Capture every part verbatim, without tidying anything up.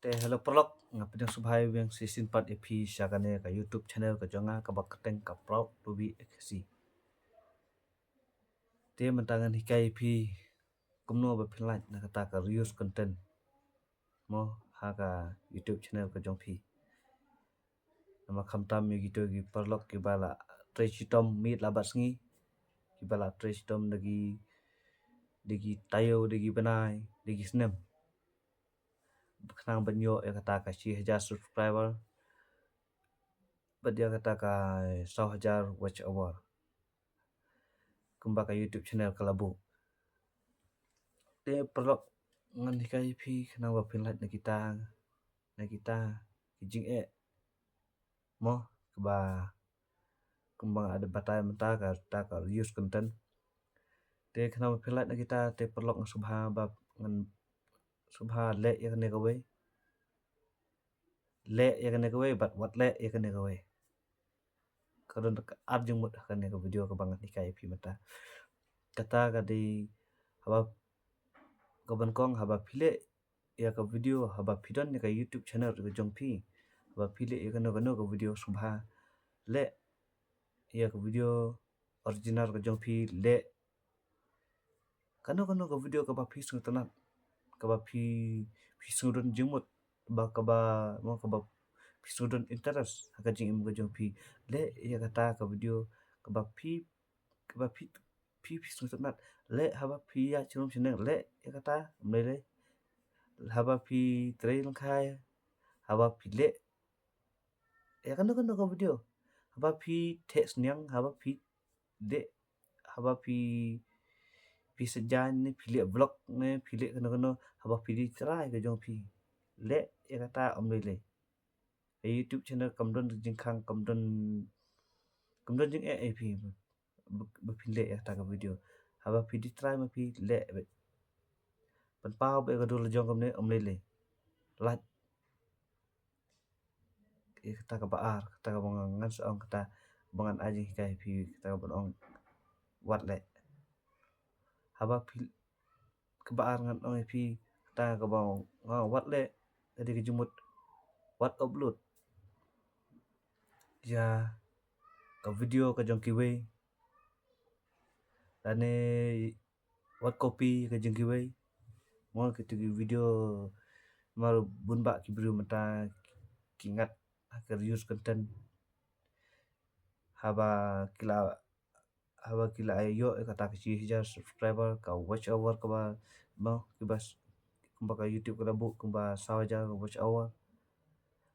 Eh, hello paralok, nga pdiang sngewbha ïa biang shisien pat ïa phi sha kane ka YouTube channel ka jong nga kaba kyrteng ka Proud to be a Khasi. Te mynta ngan hikai ïa phi kumno ba phin lait na kata ka reuse content mo ha ka YouTube channel ka jong phi. Namar khamtam ïa kito ki paralok kiba la trei shitom miet la bad sngi, kiba la trei shitom da ki, da ki taïew, da ki bnai, da ki snem, khnang ban ïoh ïa kata ka shi hajar subscriber bad ïa kata ka saw hajar watch hour kumba ka YouTube channel ka la buh. Te paralok, ngan hikai ïa phi khnang ba phin lait na kita, na kita ki jingeh mo, kaba kumba nga da batai mynta, kata ka reuse content. Te khnang ba phin lait na kita, te paralok, ngan sngewbha ba, ngan sngewbha leh ïa kane kawei, leh ïa kane kawei bad wat leh ïa kane kawei. Ka don ar jingmut ha kane ka video kaba ngan hikai ïa phi mynta. Kata ka dei, haba, kaba nyngkong, haba phi leh ïa ka video, haba phi don ïa ka YouTube channel ka jong phi, haba phi leh ïa kano kano ka video, sngewbha leh ïa ka video original ka jong phi, leh kano kano ka video kaba phi sngewtynnat, kaba phi, phi sngewdon jingmut, ba kaba, mo, kaba phi sngewdon interest ha ka jingim ka jong phi. Leh ïa kata ka video kaba phi, kaba phi, phi, phi sngewtynnat. Leh haba phi ïaid sharum shaneng, leh ïa kata, ym lei lei. Haba phi trei lyngkhai, haba phi leh ïa kano kano ka video, haba phi theh sniang, haba phi leh, haba phi, phi sajan ne phi leh vlog ne phi leh kano kano, haba phi dei trai ka jong phi, leh ïa kata, ym lei lei. Ka YouTube channel kam don jingkhang, kam don, kam don jingeh ïa phi ba, ba phin leh ïa kata ka video. Haba phi dei trai ma phi leh beit. Pynpaw beit ïa ka dur la jong kumne, ym lei lei. Lait. Ïa kata kaba ar, kata kaba ngan, ngan sa ong, kata ba ngan ai jinghikai ïa phi, kata kaba ong wat leh. Haba phi, kaba ar ngan ong ïa phi, kata kaba ong wat leh, ka dei ka jingmut wat upload ïa ka video ka jong kiwei, lane wat copy ka jong kiwei. Mo, kito ki video, namar bun bah ki briew mynta ki ngat ha ka reuse content. Haba ki la, haba ki la ïoh ïa kata ka shi hajar subscriber, ka watch hour kaba, mo, kiba s-, kumba ka YouTube ka la buh kumba saw hajar watch hour.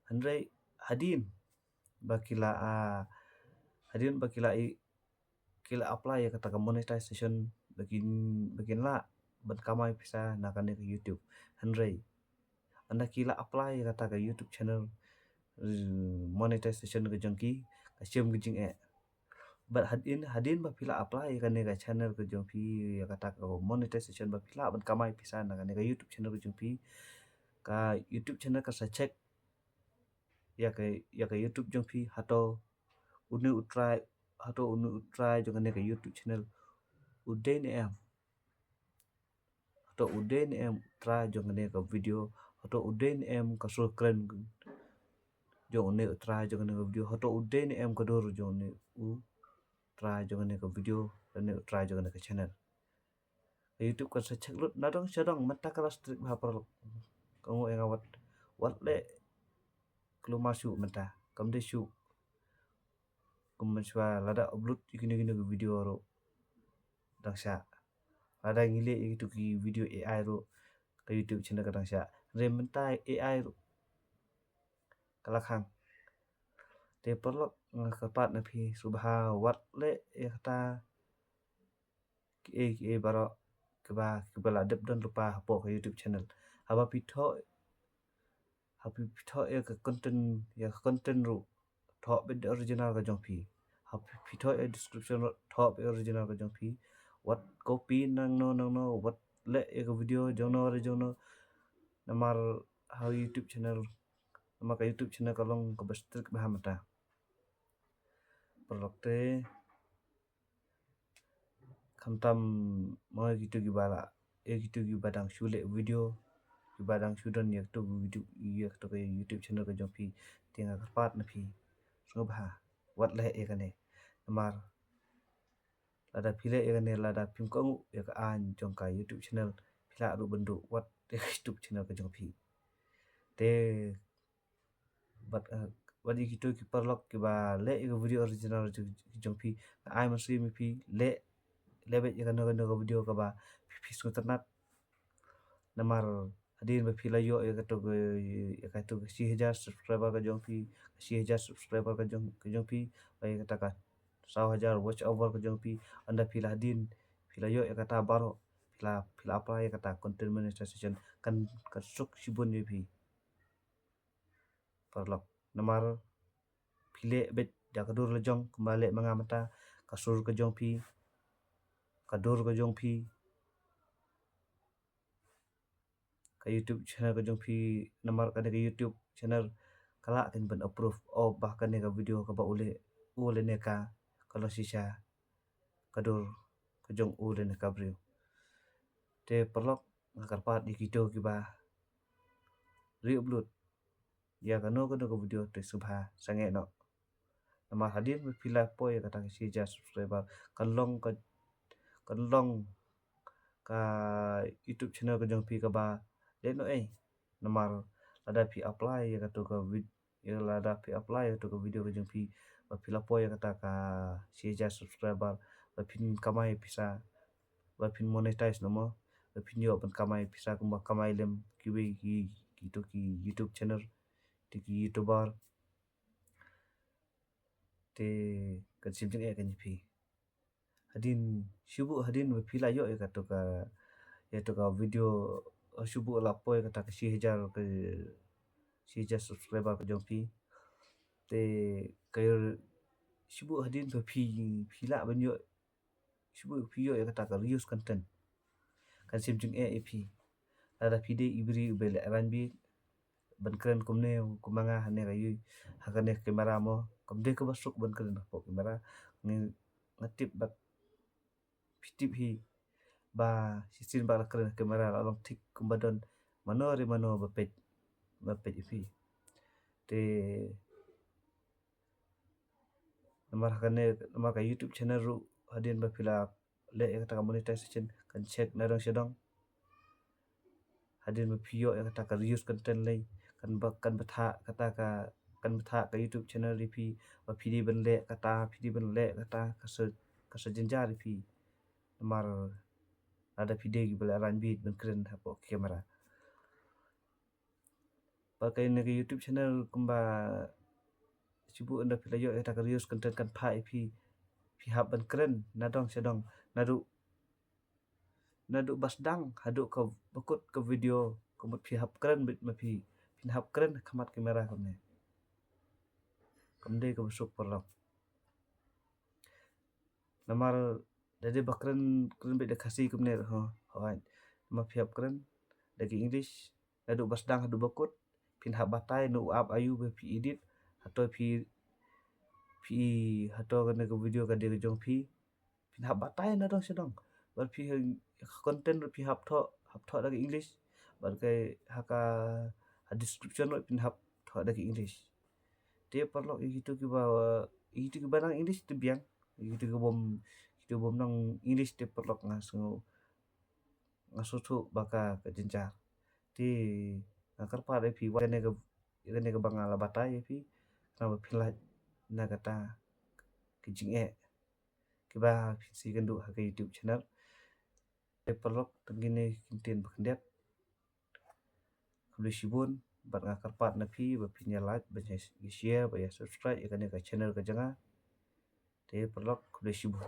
Hynrei hadien ba ki la, ah, hadien ba ki la i, ki la apply ïa kata ka monetization, ba kin, ba kin lah ban kamai pisa na kane ka YouTube. Hynrei ynda ki la apply ïa kata ka YouTube channel, eh, monetization ka jong ki, ka shem ka jingeh. Bad hadien, hadien ba phi la apply ïa kane ka channel ka jong phi, ïa kata ka monetization, ba phi lah ban kamai pisa na kane ka YouTube channel ka jong phi, ka YouTube channel ka sa check ïa ka, ïa ka YouTube jong phi, hato une u trai, hato une u trai jong kane ka YouTube channel u dei ne em. Hato u dei ne em u trai jong kane ka video, hato u dei ne em ka sur kren jong une u trai jong kane ka video, hato u dei ne em ka dur jong une u trai jong kane ka video, lane u trai jong kane ka channel. Ka YouTube kan sa check lut nadong shadong, mynta ka la strict bha paralok. Ka ngu ïa nga wat, wat leh, klumar shuh mynta, kam dei shuh kum mynshuwa, lada upload ïa kino kino ki video ruh dang shah. Lada ngi leh ïa kito ki video A I ruh, ka YouTube channel ka dang shah. Hynrei mynta A I ruh ka la khang. Te paralok, nga kyrpad na phi, sngewbha wat leh ïa kata kiei kiei baroh kiba, kiba la dep don lypa hapoh ka YouTube channel. Haba phi thoh, haba phi thoh ïa ka content, ïa ka content ruh, thoh beit original ka jong phi. Haba phi thoh ïa description ruh, thoh beit original ka jong phi. Wat copy nangno nangno, wat leh ïa ka video jongno re jongno. Namar ha YouTube channel, namar ka YouTube channel ka long kaba strict bha mynta paralok. Te khamtam mo ïa kito kiba la, ïa kito kiba dang shu leh video, ba dang shu don ïa katu ka YouTube, ïa katu ka YouTube channel ka jong phi, te nga kyrpad na phi, sngewbha wat leh ïa kane. Namar lada phi leh ïa kane, lada phim kohnguh ïa ka aiñ jong ka YouTube channel, phi lah ruh ban duh wat ïa ka YouTube channel ka jong phi. Te bad, eh, bad ïa kito ki paralok kiba leh ïa ka video original jong, jong phi, nga ai mynsiem ïa phi, leh, leh beit ïa kano kano ka video kaba phi, phi sngewtynnat. Namar hadien ba phi la ïoh ïa katu ka, ïa katu ka shi hajar subscriber ka jong phi, ka shi hajar subscriber ka jong, ka jong phi, ba ïa kata ka saw hajar watch hour ka jong phi, ynda phi la hadien, phi la ïoh ïa kata baroh, phi la, phi la apply ïa kata content monetization, kan, kan suk shibun ïa phi. Paralok. Namar phi leh beit da ka dur la jong, kumba leh ma nga mynta, ka sur ka jong phi, ka dur ka jong phi, ka YouTube channel ka jong phi, namar kane ka YouTube channel ka lah kin ban approve, oh, ba kane ka video kaba u leh, u leh ne ka, ka long shisha ka dur ka jong u leh ne ka briew. Te paralok, nga kyrpad ïa kito kiba rieh blut ïa kano kano ka video, te sngewbha sangeh noh. Namar hadien ba phi la poi ïa kata ka shi hajar subscriber, kan long ka, kan long ka YouTube channel ka jong phi kaba lehnohei. Namar lada phi apply ïa katu ka vid-, ïa lada phi apply ïa katu ka video ka jong phi, ba phi la poi ïa kata ka shi hajar subscriber, ba phin kamai pisa, ba phin monetize noh mo, ba phin ïoh ban kamai pisa kumba kamai lem kiwei ki, kito ki YouTube channel, kito ki YouTuber. Te kan shim jingeh kane ïa phi. Hadien, shu buh hadien ba phi la ïoh ïa katu ka, ïa katu ka video, shu buh la poi kata ka shi hajar ka, shi hajar subscriber ka jong phi. Te ka, shu buh hadien ba phi, phi lah ban ïoh, shu buh phi ïoh ïa kata ka reuse content. Kan shim jingeh ïa phi. Lada phi dei i briew uba leh rangbah ban kren kumne, kumba nga hangne ka ïoh, ha kane ka kamera mo, kam dei kaba suk ban kren hapoh kamera. Nga, nga tip bad phi tip hi ba shisien ba la kren ha kamera la long thik kumba don mano re mano ba peit, ba peit ïa phi. Te namar ha kane, namar ka YouTube channel ruh hadien ba phi la leh ïa kata ka monetization, kan check na dong sha dong. Hadien ba phi ïoh ïa kata ka reuse content lei, kan ba, kan bthah kata ka, kan bthah ka YouTube channel ïa phi, ba phi dei ban leh kata, phi dei ban leh kata, ka sa, ka sa jynjar ïa phi. Namar lada phi dei kiba leh rangbah ban kren hapoh kamera. Bad kane ka YouTube channel kumba shu buh ynda phi la ïoh ïa kata ka reuse content kan phah ïa phi, phi hap ban kren na dong sha dong, naduh, naduh ba sdang haduh kaba kut ka video, ka mut phi hap kren beit ma phi, phin hap kren ha khmat kamera kumne. Kam dei kaba suk paralok. Namar da dei ba kren, kren beit da Khasi kumne ruh, hooid. Namar phi hap kren da ki English, naduh ba sdang haduh ba kut, phin hap batai na u app aiu ba phi edit, hato phi, phi, hato kane ka video ka dei ka jong phi, phin hap batai na dong sha dong. Bad phi, content ruh phi hap thoh, hap thoh da ka English, bad ka, ha ka, ha description ruh phin hap thoh da ka English. Te paralok, ïa kito kiba, ïa kito kiba nang English te biang, ïa kito kibym, kito bym nang English te paralok nga sngew, nga sngewthuh ba ka, ka jynjar. Te nga kyrpad ïa phi, wat kane ka, kane kaba nga la batai ïa phi, khnang ba phin lait na kata ka jingeh kaba phin sa ïakynduh ha ka YouTube channel. Te paralok, tang kine ki ktien ba khyndiat. Khublei shibun, bad nga kyrpad na phi ba phin ïa like, ba phin ïa share, ba ïa subscribe ïa kane ka channel ka jong nga. Te paralok, khublei shibun.